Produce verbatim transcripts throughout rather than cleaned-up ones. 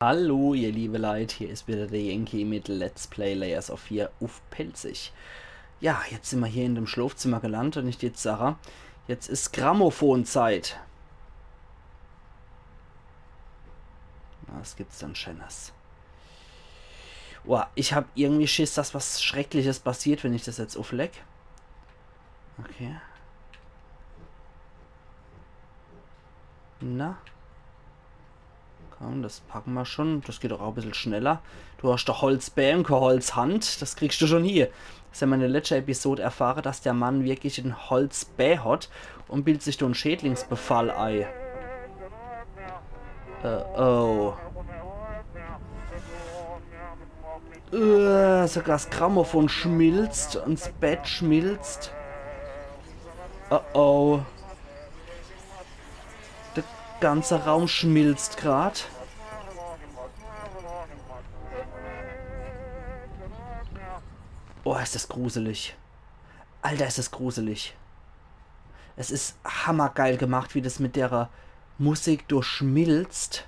Hallo, ihr liebe Leit, hier is wieder der Yankee mit Let's Play Layers of Fear uff Pälzisch. Ja, jetzt sin mer hier in dem Schlofzimmer gelandet un ich jetzt sage, jetzt is Grammophonzeit. Was gibt's dann Schönes? Boah, ich hab irgendwie Schiss, dass was Schreckliches passiert, wenn ich das jetzt uffleck. Okay. Na? Komm, das packe mer schon. Das geht doch aa bissel schneller. Du hast doch Holzbää un kä Holzhand. Das kriegst du schon hie. Des hän mer in de letschte Episode erfahre, dass der Mann wirklich en Holzbää hat un bildet sich do en Schädlingsbefall ei. Äh, oh. Äh, sogar das Grammophon schmilzt un s Bett schmilzt. Oh oh. Der ganze Raum schmilzt grad. Oh, is das gruselig. Alter, is das gruselig. Es is hammergeil gemacht, wie das mit derer Musik do schmilzt.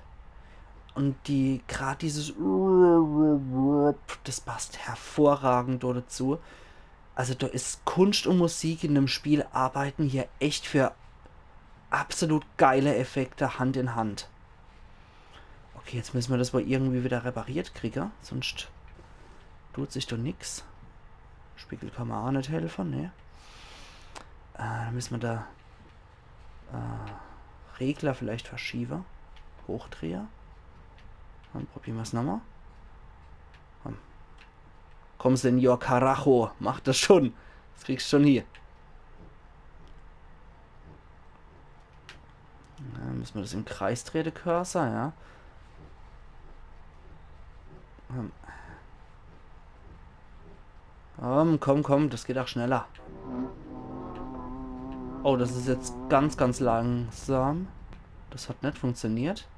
Un die, grad dieses, das passt hervorragend do dazu. Also do is Kunscht un Musik in dem Spiel arbeiten hier echt für absolut geile Effekte Hand in Hand. Okay, jetzt müsse mer das wohl irgendwie wieder repariert kriege, sonst tut sich do nix. Spiegel kann mer aa net helfe, ne? Äh, dann müsse mer do, äh, Regler vielleicht verschiewe. Hochdrehe. Dann probiere mer's nochmol. Komm. Komm, Señor Carajo, mach das schon. Das kriegst schon hie. Ja, müsse mer das im Kreis drehe, de Cursor, ja. Ähm. Komm, komm, komm, das geht aa schneller. Oh, das is jetzt ganz, ganz langsam. Das hat net funktioniert.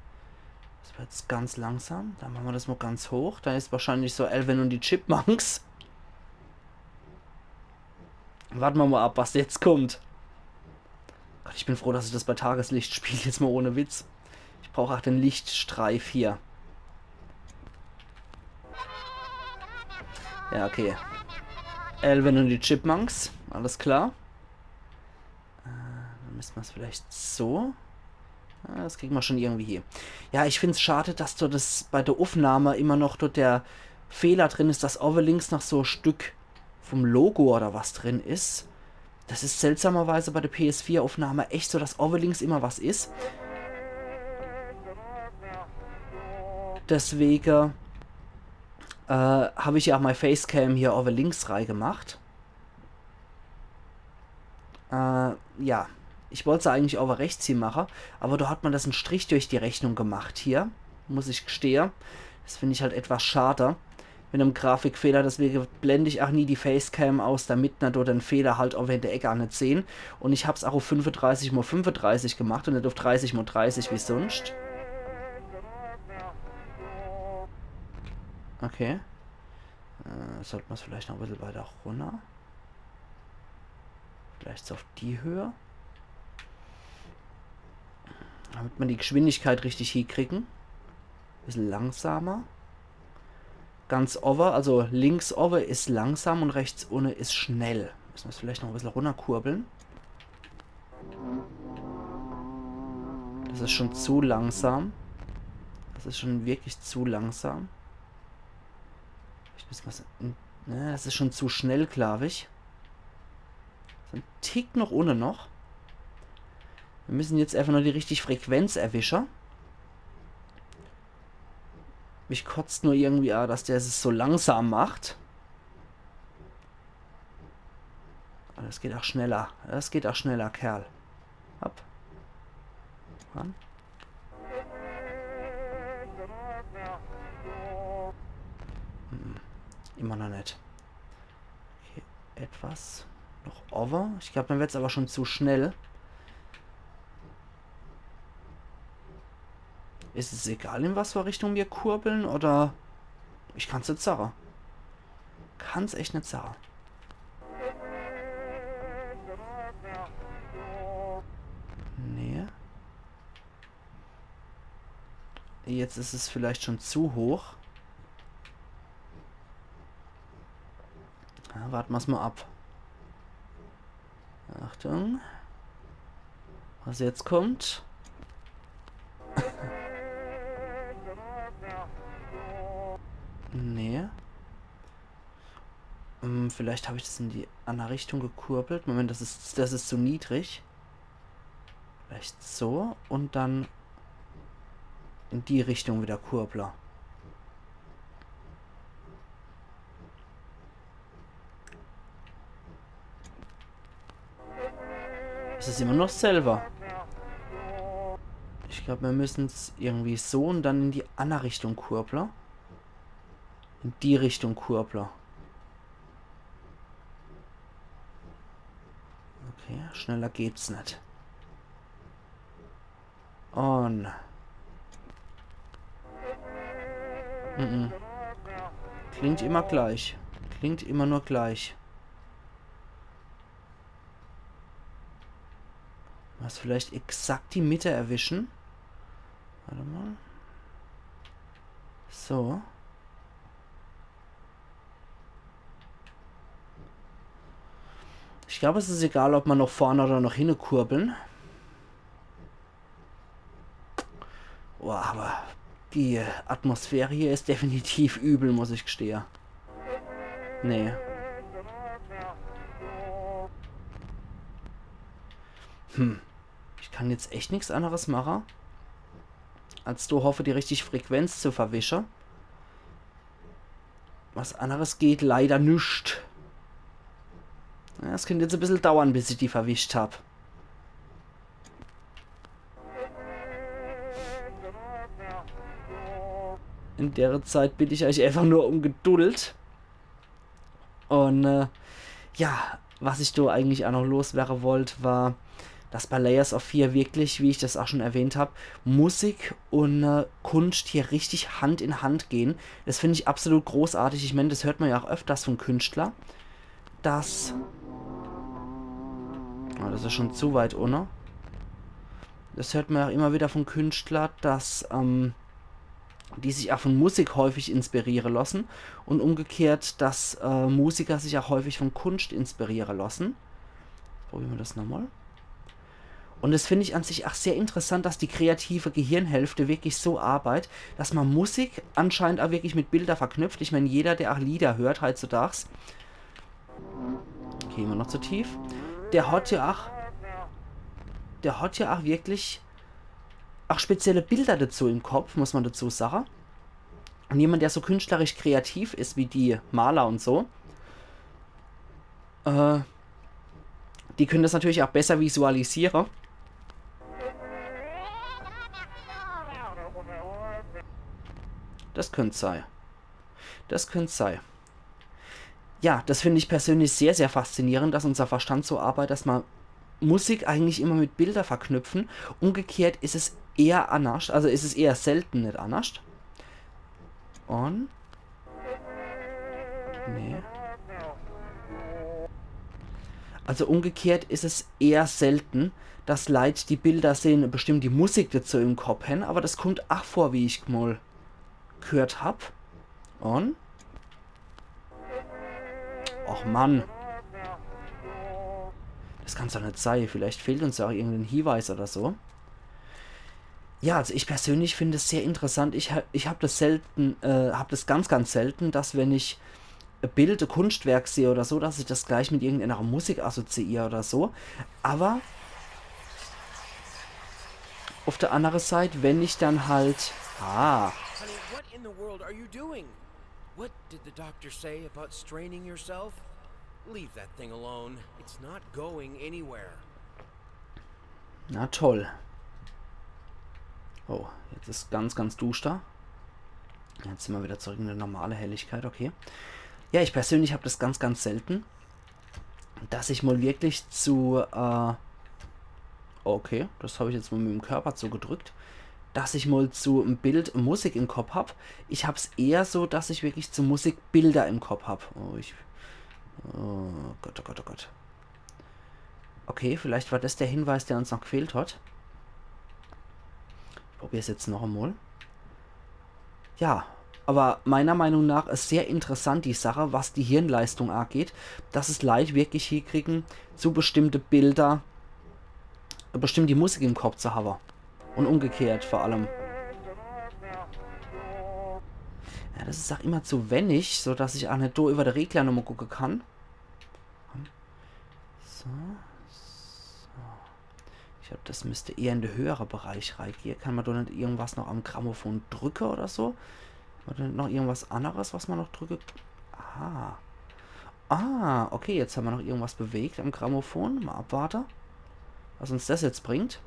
Das war jetzt ganz langsam. Dann mache mer das mol ganz hoch. Do is wahrscheinlich so Alvin un die Chipmunks. Warte mer mol ab, was jetzt kommt. Gott, ich bin froh, dass ich das bei Tageslicht spiel, jetzt mol ohne Witz. Ich brauch aa den Lichtstreif hier. Ja, okay. Alvin un die Chipmunks, alles klar. Äh, dann müsse mer's vielleicht so. Ja, das kriege mer schon irgendwie hie. Ja, ich find's schad, dass do das bei de Uffnahme immer noch dort der Fehler drin is, dass owwe links noch so e Stück vom Logo oder was drin is. Das is seltsamerweise bei de P S vier Uffnahme echt so, dass owwe links immer was is. Deswege, äh, hab ich ja aa mei Facecam hier owwe links reigemacht. Äh, ja. Ich wollt se eigentlich owwe rechts hie mache, awwer do hat mer das en Strich durch die Rechnung gemacht hier, muss ich gestehe. Das find ich halt etwas schad. Mit em Grafikfehler, deswege blend ich aa nie die Facecam aus, damit mer do den Fehler halt owwe in de Eck aa net sehn. Un ich hab's aa uff fünfedreißig mol fünfedreißig gemacht un net uff dreißig mol dreißig wie sunscht. Okay. Äh, sollt mer's vielleicht noch e bissel weiter runner. Vielleicht so uff die Höhe. Damit mer die Geschwindigkeit richtig hiekriegen. Bissel langsamer. Ganz owwe, also links owwe is langsam un rechts unne is schnell. Müsse mer's vielleicht noch e bissel runnerkurbeln. Das is schon zu langsam. Das is schon wirklich zu langsam. Ich muss mal s-, n-, ne, das is schon zu schnell, glaub ich. So en Tick noch unne noch. Mir müssen jetzt einfach nur die richtig Frequenz erwische. Mich kotzt nur irgendwie aa, dass der es so langsam macht. Aber das geht aa schneller. Das geht aa schneller, Kerl. Hopp. Ran. Hm, immer noch net. Okay, etwas noch owwe. Ich glaub, dann wird's aber schon zu schnell. Is es egal, in was für Richtung mir kurbeln, oder? Ich kann's net sage. Kann's echt net sage. Nee. Jetzt is es vielleicht schon zu hoch. Ja, warte mer's mal ab. Achtung. Was jetzt kommt. Nee. Hm, vielleicht hab ich das in die anner Richtung gekurbelt. Moment, das is, das is zu niedrig. Vielleicht so und dann in die Richtung wieder kurble. Es is immer noch selber. Ich glaub, mir müssen's irgendwie so und dann in die anner Richtung kurble. In die Richtung kurble. Okay, schneller geht's net. Und. Mhm. Klingt immer gleich. Klingt immer nur gleich. Was vielleicht exakt die Mitte erwischen? Warte mal. So. Ich glaub, es is egal, ob mer noch vorne oder noch hinne kurbeln. Boah, aber die Atmosphäre hier is definitiv übel, muss ich gestehe. Nee. Hm. Ich kann jetzt echt nix anneres mache, als do hoffe, die richtig Frequenz zu verwische. Was anneres geht leider nüscht. Ja, es könnt jetzt e bissel dauern, bis ich die verwischt hab. In dere Zeit bitt ich euch einfach nur um Geduld. Und äh, ja, was ich do eigentlich auch noch loswerre wollt, war, dass bei Layers of Fear wirklich, wie ich das auch schon erwähnt hab, Musik und äh, Kunst hier richtig Hand in Hand gehen. Das find ich absolut großartig. Ich mein, das hört man ja auch öfters von Künstler, dass... Oh, das is schon zu weit unne. Das hört man ja auch immer wieder von Künstler, dass ähm, die sich auch von Musik häufig inspiriere lassen und umgekehrt, dass äh, Musiker sich auch häufig von Kunst inspiriere lassen. Probiere mer das nochmal. Und das find ich an sich auch sehr interessant, dass die kreative Gehirnhälfte wirklich so arbeit, dass man Musik anscheinend auch wirklich mit Bilder verknüpft. Ich mein, jeder, der auch Lieder hört heutzutage, okay, immer noch zu tief, der hat ja auch, der hat ja auch wirklich auch spezielle Bilder dazu im Kopf, muss man dazu sagen. Und jemand, der so künstlerisch kreativ is wie die Maler und so, äh, die können das natürlich auch besser visualisieren. Das könnt sei. Das könnt sei. Ja, das find ich persönlich sehr, sehr faszinierend, dass unser Verstand so arbeit, dass man Musik eigentlich immer mit Bilder verknüpfen. Umgekehrt is es eher annerscht, also is es eher selten, net annerscht. Und... Nee. Also umgekehrt is es eher selten, dass Leit die Bilder sehen, bestimmt die Musik dazu im Kopf hen, aber das kommt auch vor, wie ich mal gehört hab. Und... Och Mann. Das kann's doch net sei. Vielleicht fehlt uns ja auch irgendein Hinweis oder so. Ja, also ich persönlich find es sehr interessant. Ich ha-, ich hab das selten, äh, hab das ganz, ganz selten, dass wenn ich e Bild, e Kunstwerk sehe oder so, dass ich das gleich mit irgendeiner Musik assoziiere oder so. Aber auf der andere Seit, wenn ich dann halt... Ah. Honey, what in the world are you doing? What did the doctor say about straining yourself? Leave that thing alone. It's not going anywhere. Na toll. Oh, jetzt is ganz, ganz duster. Jetzt sin mer wieder zurück in die normale Helligkeit, okay. Ja, ich persönlich hab das ganz, ganz selten, dass ich mal wirklich zu, äh, okay, das hab ich jetzt mal mit dem Körper zugedrückt, dass ich mal zu em Bild Musik im Kopf hab. Ich hab's eher so, dass ich wirklich zu Musik Bilder im Kopf hab. Oh, ich, oh Gott, oh Gott, oh Gott. Okay, vielleicht war das der Hinweis, der uns noch gefehlt hat. Ich probier's jetzt noch einmal. Ja, aber meiner Meinung nach is sehr interessant die Sache, was die Hirnleistung angeht, dass es Leit wirklich hiekriegen, zu bestimmte Bilder bestimmt die Musik im Kopf zu haben. Und umgekehrt vor allem. Ja, das is auch immer zu wenig, so dass ich auch net do über de Regler nochmal gucken kann. So, so. Ich glaub, das müsste eher in de höhere Bereich reingehen. Kann man da net irgendwas noch am Grammophon drücken oder so? Hat man da net noch irgendwas anderes, was man noch drücken? Ah. Ah, okay, jetzt haben wir noch irgendwas bewegt am Grammophon. Mal abwarten, was uns das jetzt bringt.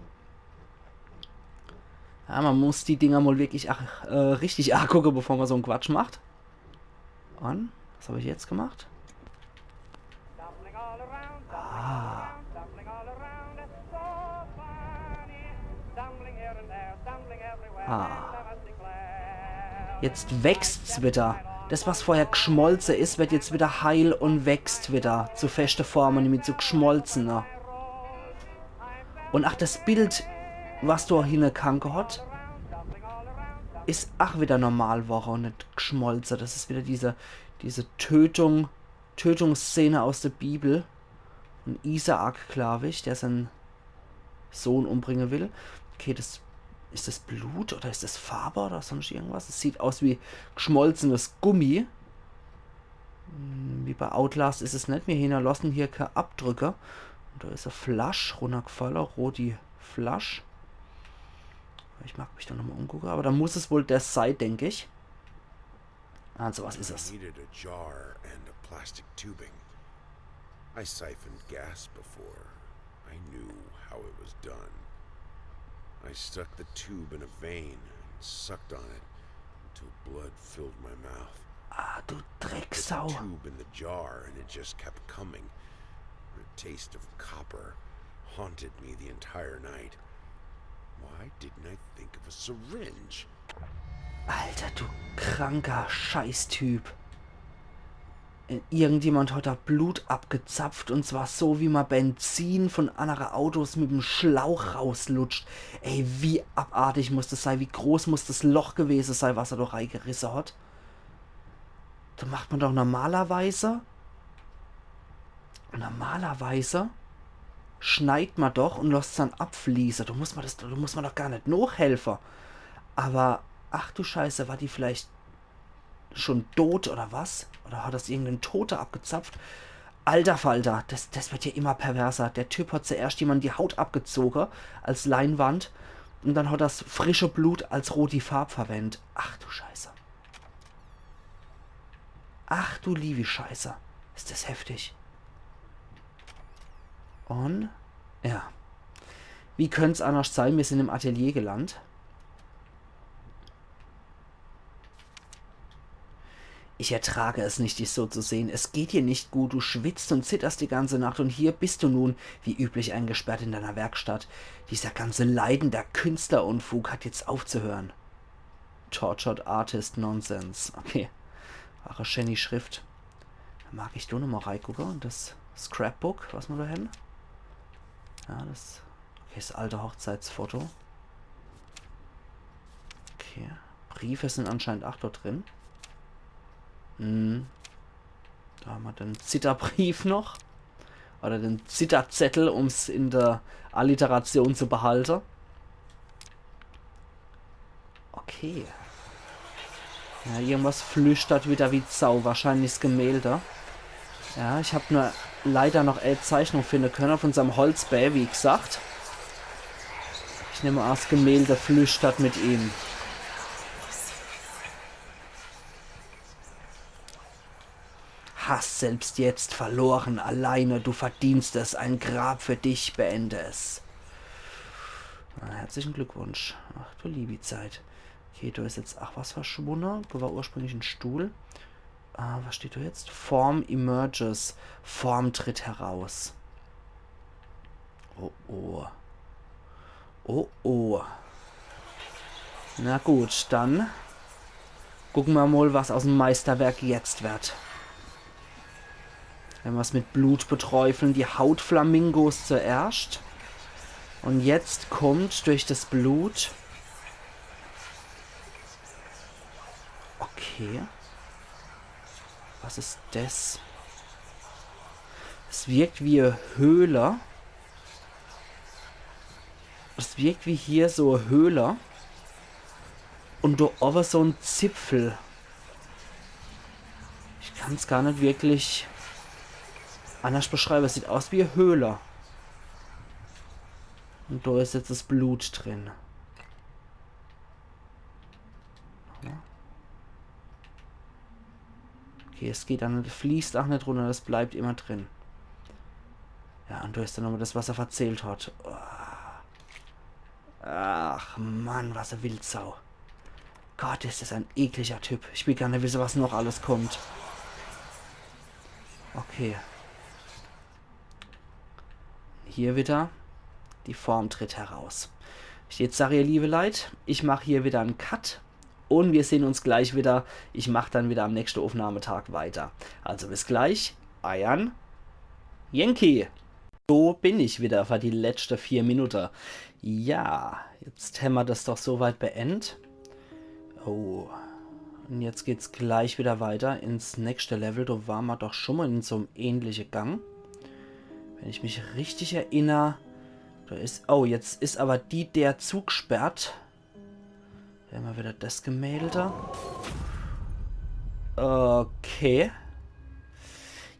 Ja, man muss die Dinger mal wirklich ach, äh, richtig angucken, bevor man so einen Quatsch macht. Und? Was habe ich jetzt gemacht? Ah. Ah. Jetzt wächst's wieder. Das, was vorher geschmolze is, wird jetzt wieder heil und wächst wieder zu feste Formen, mit so geschmolzene. Und ach, das Bild, was do hinne kanke hat, is ach wieder normal worre und net geschmolze. Das is wieder diese, diese Tötung, Tötungsszene aus der Bibel. Von Isaak, glaub ich, der seinen Sohn umbringen will. Okay, das, is das Blut oder is das Farbe oder sonst irgendwas? Es sieht aus wie geschmolzenes Gummi. Hm, wie bei Outlast is es net. Mir hinnerlassen hier keine Abdrücke. Und da is e Flasch runtergefallen, roti Flasch. Ich mag mich da nochmal umgucken, aber da muss es wohl das sei, denk ich. Also, was is es? I needed a jar and a plastic tubing. I siphoned gas before. I knew how it was done. I stuck the tube in a vein and sucked on it until blood filled my mouth. Ah, du Drecksau. Put the tube in the jar and it just kept coming. The taste of copper haunted me the entire night. Why didn't I think of a syringe? Alter, du kranker Scheißtyp. Irgendjemand hat da Blut abgezapft, und zwar so, wie man Benzin von andere Autos mit dem Schlauch rauslutscht. Ey, wie abartig muss das sei, wie groß muss das Loch gewesen sei, was er da reingerisse hat. Da macht man doch normalerweise, normalerweise schneit man doch und lässt's dann abfließen. Da muss man das, da muss man doch gar net nochhelfen. Aber, ach du Scheiße, war die vielleicht schon tot oder was? Oder hat das irgendein Toter abgezapft? Alter Falter, das, das wird ja immer perverser. Der Typ hat zuerst jemand die Haut abgezogen als Leinwand und dann hat das frische Blut als roti Farb verwendet. Ach du Scheiße. Ach du liebi Scheiße. Is das heftig. Und, ja. Wie könnt's anders sein? Wir sind im Atelier gelandet. Ich ertrage es nicht, dich so zu sehen. Es geht dir nicht gut. Du schwitzt und zitterst die ganze Nacht und hier bist du nun, wie üblich, eingesperrt in deiner Werkstatt. Dieser ganze leidender Künstlerunfug hat jetzt aufzuhören. Tortured Artist Nonsense. Okay. Wahre Jenny Schrift. Da mag ich do nochmal reigucke. Und das Scrapbook, was mer do hen. Ja, das. Okay, das alte Hochzeitsfoto. Okay. Briefe sind anscheinend ach dort drin. Hm. Da haben wir den Zitterbrief noch. Oder den Zitterzettel, um's in der Alliteration zu behalten. Okay. Ja, irgendwas flüstert wieder wie Sau. Wahrscheinlich das Gemälde. Ja, ich hab nur leider noch e Zeichnung finden können von seinem Holzbä, wie gesagt. Ich nehme an, das Gemälde flüstert mit ihm. Hast selbst jetzt verloren, alleine, du verdienst es, ein Grab für dich, beende es. Na, herzlichen Glückwunsch. Ach du liebi Zeit. Okay, da ist jetzt auch was verschwunden. Da war ursprünglich ein Stuhl. Ah, was steht da jetzt? Form emerges. Form tritt heraus. Oh, oh. Oh, oh. Na gut, dann gucken wir mal, was aus dem Meisterwerk jetzt wird. Wenn wir's mit Blut beträufeln, die Hautflamingos zuerst. Und jetzt kommt durch das Blut Okay. Was is des? Es wirkt wie e Höhle. Es wirkt wie hier so e Höhle. Un do owwe so en Zipfel. Ich kann's gar net wirklich annerscht beschreiwe. Es sieht aus wie e Höhle. Un do is jetzt es Blut drin. Ja. Okay, es geht dann, es fließt ach net runner, das bleibt immer drin. Ja, un do is dann nochmol das, was er verzählt hat. Oh. Ach Mann, was e Wildsau. Gott, is das en ekliger Typ. Ich will gar net wisse, was noch alles kommt. Okay. Hier wieder. Die Form tritt heraus. Jetzt sag ich, ihr liebe Leit, ich mach hier wieder en Cut. Un wir sehn uns gleich wieder. Ich mach dann wieder am nächschte Aufnahmetag weiter. Also bis gleich, eiern Yankee. So bin ich wieder für die letschte vier Minutte. Ja, jetzt hämmer das doch soweit beendt. Oh. Un jetzt geht's gleich wieder weiter ins nächschte Level. Do ware mer doch schon mol in so'm ähnliche Gang. Wenn ich mich richtig erinner. Do is. Oh, jetzt is awwer die Deer zugsperrt. Hämmer wieder das Gemälde. Okay.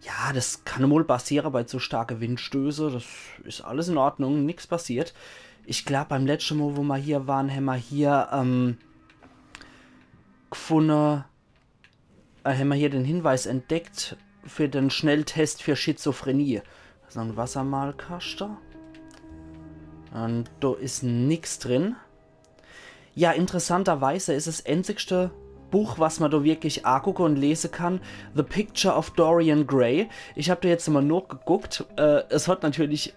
Ja, das kann mol passiere bei zu starke Windstöße. Das is alles in Ordnung, nix passiert. Ich glaab, beim letschte Mol, wo mer hier ware, hämmer hier, ähm, gfunne, äh, hämmer hier den Hinweis entdeckt für den Schnelltest für Schizophrenie. So en Wassermalkaschte. Un do is nix drin. Ja, interessanterweise is es änzigste Buch, was mer do wirklich agucke un lese kann, The Picture of Dorian Gray. Ich hab do jetzt mol nochgeguckt. Äh, es hat natürlich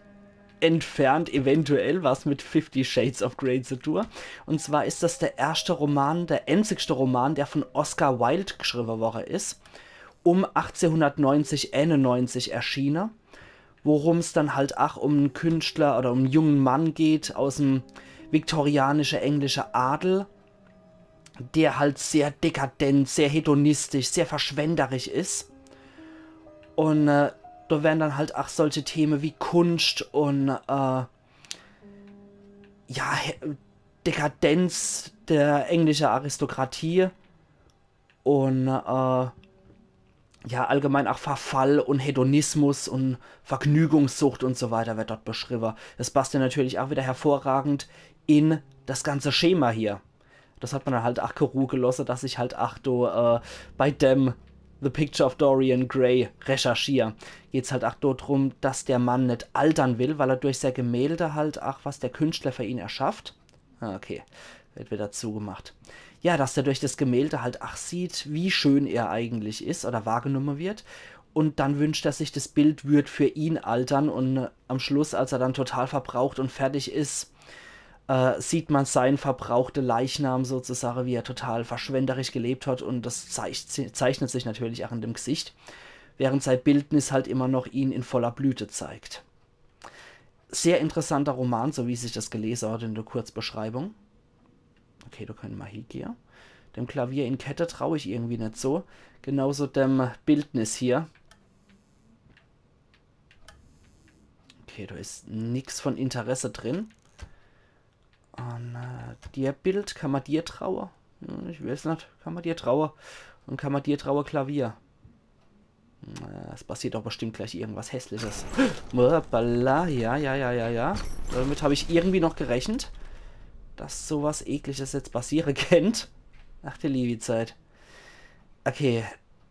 entfernt eventuell was mit Fifty Shades of Grey zu tue. Un zwar is das der erschte Roman, der änzigste Roman, der von Oscar Wilde geschriwwe worre is. Um achtzehnhundertneunzig, einundneunzig erschiene, worum's dann halt ach um en Künstler oder um en jungen Mann geht aus'm viktorianische englische Adel, der halt sehr dekadent, sehr hedonistisch, sehr verschwenderisch is. Un, äh, do wären dann halt ach solche Theme wie Kunscht un, äh, ja, He-, Dekadenz der englische Aristokratie un, äh, ja, allgemein ach Verfall un Hedonismus un Vergnügungssucht un so weiter werd dort beschriwwe. Das passt ja natürlich ach wieder hervorragend in das ganze Schema hier. Das hat mer dann halt ach kä Ruh gelosse, dass ich halt ach do, äh, bei dem The Picture of Dorian Gray recherchier. Geht's halt ach do drum, dass der Mann net altern will, weil er durch sei Gemälde halt ach, was der Künstler für ihn erschafft. Ah, okay. Werd wieder zugemacht. Ja, dass er durch das Gemälde halt ach sieht, wie schön er eigentlich is oder wahrgenumme wird. Un dann wünscht er sich, das Bild würd für ihn altern. Un, äh, am Schluss, als er dann total verbraucht un fertig is, äh, sieht mer sein verbrauchte Leichnam sozusagen, wie er total verschwenderisch gelebt hat. Un das zeich-, zeichnet sich natürlich ach in dem Gesicht, während sei Bildnis halt immer noch ihn in voller Blüte zeigt. Sehr interessanter Roman, so wie sich das gelese hat in der Kurzbeschreibung. Okay, do kenne mer hiegehe. Dem Klavier in Kette trau ich irgendwie net so. Genauso dem Bildnis hier. Okay, do is nix von Interesse drin. Un, äh, dir Bild, kann mer dir traue? Hm, ich weeß net. Kann mer dir traue? Un kann mer dir traue, Klavier? Äh, es passiert doch bestimmt gleich irgendwas Hässliches. Hoppala, ja, ja, ja, ja, ja. Damit hab ich irgendwie noch gerechnet, dass so was Ekliches jetzt passiere kennt. Ach, die liebi Zeit. Okay,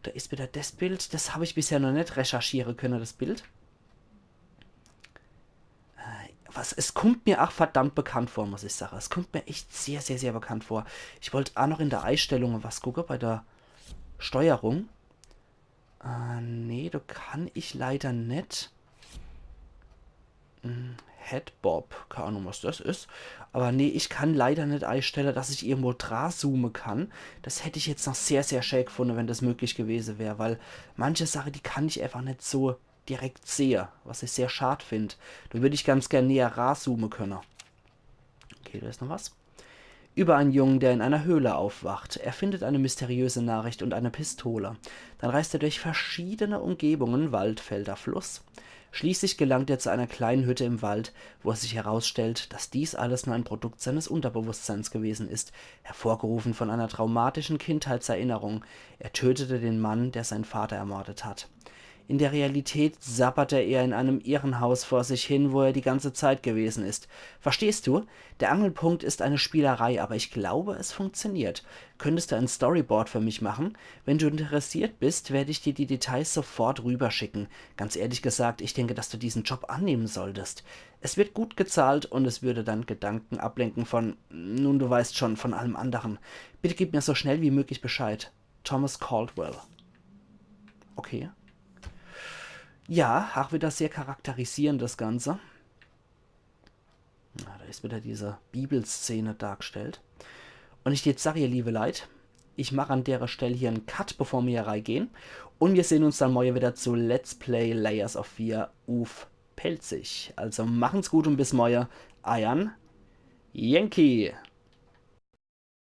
do is wieder das Bild. Das hab ich bisher noch net recherchiere könne, das Bild. Äh, was, es kummt mir ach verdammt bekannt vor, muss ich sage. Es kummt mir echt sehr, sehr, sehr bekannt vor. Ich wollt ach noch in der Eistellung was gucke, bei der Steuerung. Äh, nee, do kann ich leider net. Hm, Headbob, kä Ahnung, was das is. Aber nee, ich kann leider net eistelle, dass ich irgendwo dra zoome kann. Das hätt ich jetzt noch sehr, sehr schä gfunne, wenn das möglich gewese wär, weil manche Sache, die kann ich einfach net so direkt sehe, was ich sehr schad find. Do würd ich ganz gern näher razoome könne. Okay, do is noch was. Über einen Jungen, der in einer Höhle aufwacht. Er findet eine mysteriöse Nachricht und eine Pistole. Dann reist er durch verschiedene Umgebungen, Wald, Felder, Fluss. Schließlich gelangt er zu einer kleinen Hütte im Wald, wo es sich herausstellt, dass dies alles nur ein Produkt seines Unterbewusstseins gewesen ist, hervorgerufen von einer traumatischen Kindheitserinnerung. Er tötete den Mann, der seinen Vater ermordet hat. In der Realität sabbert er eher in einem Irrenhaus vor sich hin, wo er die ganze Zeit gewesen ist. Verstehst du? Der Angelpunkt ist eine Spielerei, aber ich glaube, es funktioniert. Könntest du ein Storyboard für mich machen? Wenn du interessiert bist, werde ich dir die Details sofort rüberschicken. Ganz ehrlich gesagt, ich denke, dass du diesen Job annehmen solltest. Es wird gut gezahlt und es würde dann Gedanken ablenken von, nun, du weißt schon, von allem anderen. Bitte gib mir so schnell wie möglich Bescheid. Thomas Caldwell. Okay. Ja, auch wieder sehr charakterisierend das Ganze. Na, da ist wieder diese Bibelszene dargestellt. Und ich jetzt sag, ihr liebe Leit, ich mach an derer Stell hier einen Cut, bevor mir hier reigehen. Und wir sehen uns dann morgen wieder zu Let's Play Layers of Fear uff Pälzisch. Also machen's gut und bis morgen. Eiern Yankee.